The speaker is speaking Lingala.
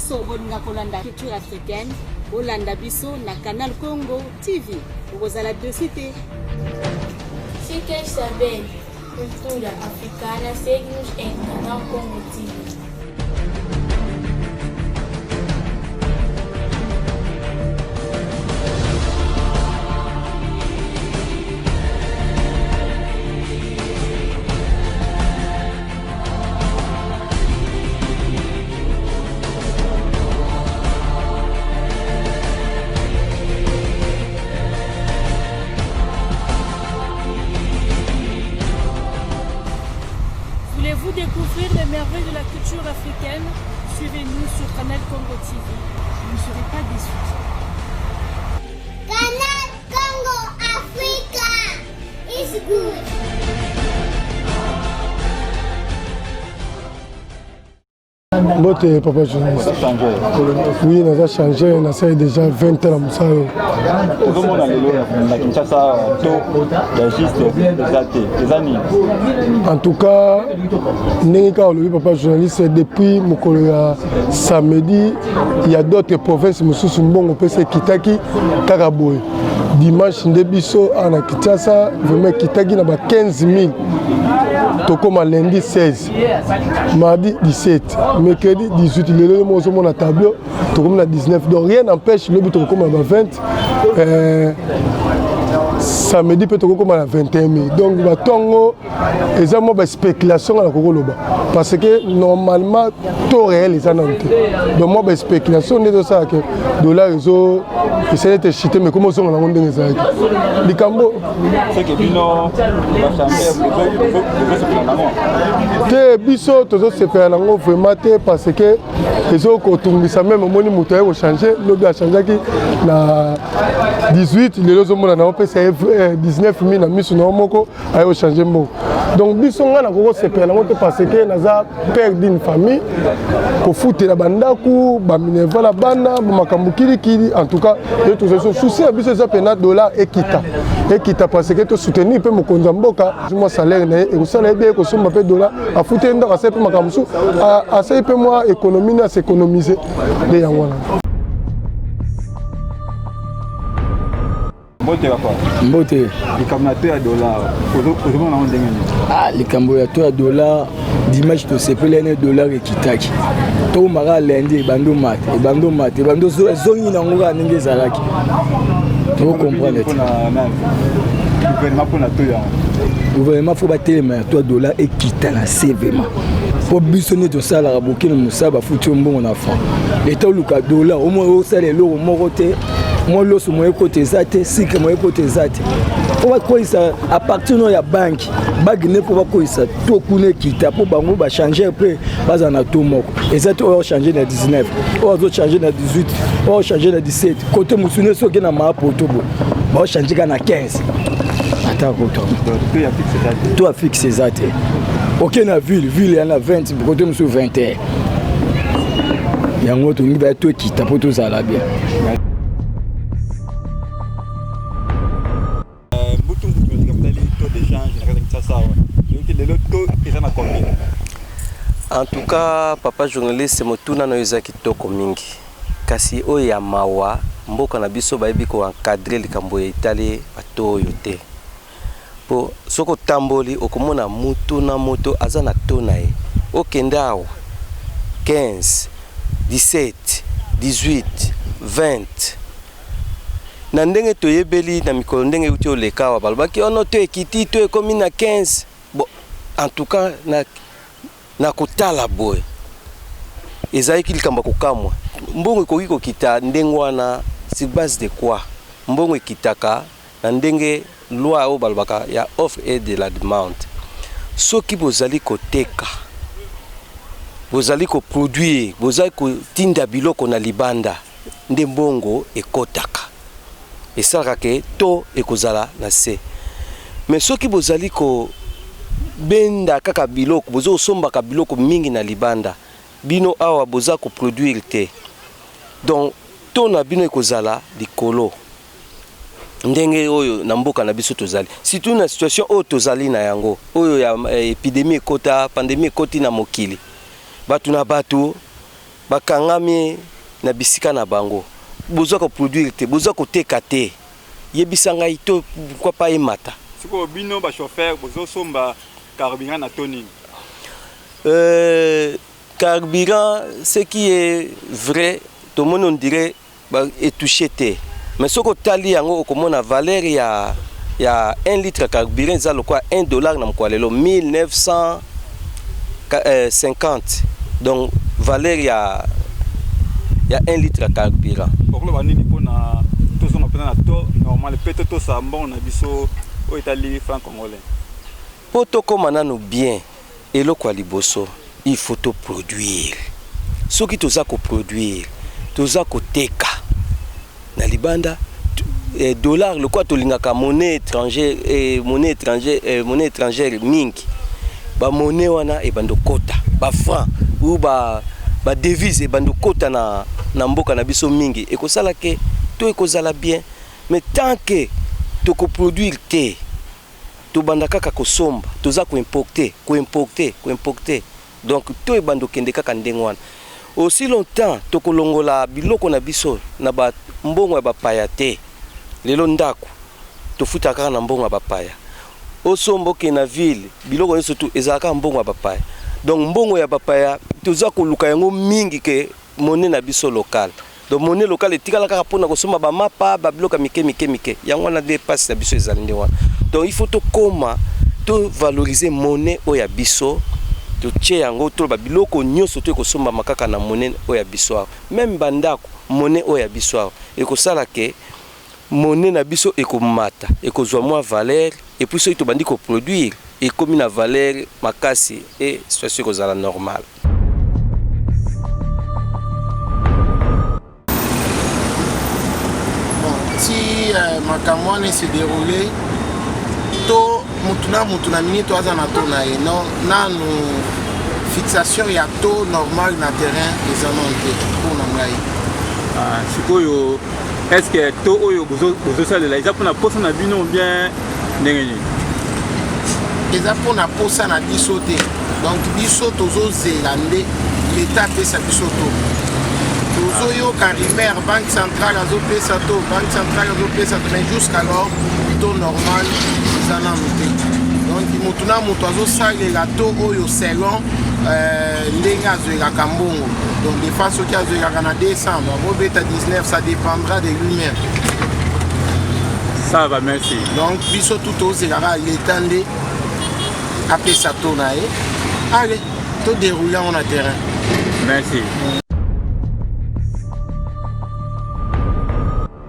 Nyonso bolinga kolanda culture africaine, bolanda biso na Canal Congo TV. Okozala dessus te. Se quer saber cultura africana, segue-nos em Canal Congo TV. Voulez-vous découvrir les merveilles de la culture africaine Suivez-nous sur Canal Congo TV. Vous ne serez pas déçus. Canal Congo Africa is good. Mbote papa journaliste. Oui, naza changé, nasali déjà 20 ans na mosala oyo. Tozomona lelo na Kinshasa taux ya juste eza te, eza nini? En tout cas, ndenge kaka olobi papa journaliste, depuis mokolo ya samedi, il y a d'autres provinces mosusu mbongo mpe ekitaki kaka boye. Dimanche nde biso awa na Kinshasa vraiment ekitaki na ba 15 000 tokóma lundi 16 mardi 17 mercredi 18 lelo yo moko ozomona tableau tokomi na 19 donc rien n'empêche lobi tokokóma na ba 20 samedi mpe tokokóma na 21 000 donc batongo eza mwa baspéculation nga nakoki koloba parce que normalement taux réel eza nanu te donc mwa baspéculation nde ezosala ke dollar ezo esali ete chute mais komi ozonga nango ndenge ezalaki likambo te biso tozosepela nango vraiment te parce que ezo kotungisa meme omoni moto aye kochange lobi achangeaki na 18 lelo ozomona na opesa ye 19 000 na miso na yo moko aye kochange mbongo donc biso ngai nakoki kosepela nango te parce que naza père d'une famille kofutela bandako baminerval ya bana makambo kilikili en tout cas ye tozali so souci ya biso eza mpena dollar ekita ekita parce que tosoutenir mpe mokonzi ya mboka mwa salaire na ye ekosala ye bien ekosomba mpe dollar afuteli ndako asali mpe makambo mosusu asali mpe mwa économie nde aseconomise nde yango wana. Mbote papa. Mbote. Likambo na to ya dollar ozomona yango ndenge nini? Ah, likambo ya to ya dollar dimanche tosepeli ene dollar ekitaki tokomaka lundi ebandi omata ebandi omata ebandi ezongi nango kaka ndenge ezalaki tocomprendre te gouvernement mpona to yango gouvernement fo batelema ya to ya dollar ekita na se vraiment mpo biso nde tosalaka bokili mosala bafuti yo mbongo na franc leta oluka dollar omoi osala eloko moko te mwa loso moye kota eza te sikre moye kota eza te mpo bakweyisa a partir no ya banki banki nde mpo bakweyisa to kuna ekita mpo bango bachanger mpe bazala na to moko eza te oyo ochange na 19 oyo azochange na 18 oyo ochange na 17 kote mosusu nde soki na maa poto bo baochange kaka na 15 ata koto to ya fixe eza te oke na ville ville ya na 20 kote mosusu 21 yango tolingi baya to ekita mpo tozala bien. Mbutu mbutu likambo etali taux d'échange na kati ya Kinshasa awa toyoki lelo taux eza na combien? En tout cas papa journaliste motuna nayo eza kitoko mingi kasi oyo ya mawa mboka na biso bayebi ko encadrer likambo etali ba taux oyo te po soki otamboli okomona mutu na moto aza na taux na ye okende awa 15 17 18 20 Na ndenge toyebeli na mikolo ndenge euti oleka awa balobaki ono to ekiti to ekomi na 15 bon en tout cas na, na kotala boye ezalaki likambo ya kokamwa mbongo ekoki kokita ndenge wana sur base de quoi mbongo ekitaka na ndenge loi oyo balobaka ya offre et de la demande soki bozali koteka bozali koproduire bozali kotinda biloko na libanda nde mbongo ekotaka esalaka ke taux ekozala na se mais soki bozali ko benda kaka biloko bozo kosombaka biloko mingi na libanda bino awa boza ko produire te donc taux na bino ekozala likolo ndenge oyo na mboka na biso tozali surtout na situation oyo tozali na yango oyo ya epidemie ekota pandemie ekoti na mokili bato na bato. Bakangami na bisika na bango. Boza ko produire te, boza koteka te. Yebisa ngai to pourquoi pas emata. Sikoyo bino ba chauffeur bozo somba carburant na taux nini? Euh, carburant ce qui est vrai tomoni on dirait ba etouche te mais soki otali yango okomona valeur ya ya 1 litre ya carburant eza lokola 1 dollar na mokolo ya lelo 1950 donc valeur ya ya 1 litre ya carburant. Okoloba nini mpona tozonga mpenza na taux normal mpe totosa mbongo na biso oyo etali franc congolais? Mpo tokoma nanu bien, eloko ya liboso il faut to produire. Soki toza ko produire, toza koteka na libanda eh, dollar lokola tolingaka monnaie étranger eh, monnaie étranger eh, monnaie étrangère mingi, ba monnaie wana ebanda okota ba franc ou ba ba devise ebanda okota na na mboka na biso mingi, ekosala ke to ekozala bien. Mais tant que toko produire te, tobanda kaka kosomba, toza ko importer, ko importer, ko importer, donc to ebanda okende kaka ndenge wana. Aussi longtemps tokolongola biloko na biso na ba mbongo ya bapaya te. Lelo ndako tofutaka kaka na mbongo ya bapaya, osomba okende na ville, biloko nyonso tout ezalaka kaka mbongo ya bapaya. Donc mbongo ya bapaya toza koluka yango mingi ke monnaie na biso locale. Donc monnaie locale etikala kaka pona kosomba ba mapa, ba biloko ya mike mike mike. Yango wana nde pasi na biso ezali nde wana. Donc il faut tokoma to valoriser monnaie oyo ya biso, totie yango toloba biloko nyonso to ekosombama kaka na monnaie oyo ya biso awa. Meme ba ndako, monnaie oyo ya biso awa ekosala ke monnaie na biso ekomata, ekozwa mwa valeur et puis soki tobandi ko produire ekomi na valeur makasi et situation ekozala normale. Bon, ti euh, makambo wana ese déroule to mutu na mutu na minute aza na to na ye non nanu fixation ya taux normal na terrain eza nanu te mpo na ngai. Ah, sikoyo est ce que taux oyo bozosalela eza mpona posa na bino bien ndenge nini? Eza mpona posa na biso te, donc biso tozozela nde leta apesa biso to tozoyoka rumeur banque centrale azopesa to banque centrale azopesa to, mais jusqu'alors taux normal eza nanu te. Donc motu na moto azosalela to oyo selon euh, ndenge azwelaka mbongo. Donc des fois soki azwelaka na 200 bakobeta 19, ça dépendra de lui-même. Ça va, merci. Donc biso tout tozelaka leta nde apesa to na ye, allez to déroule yango na terrain. Merci.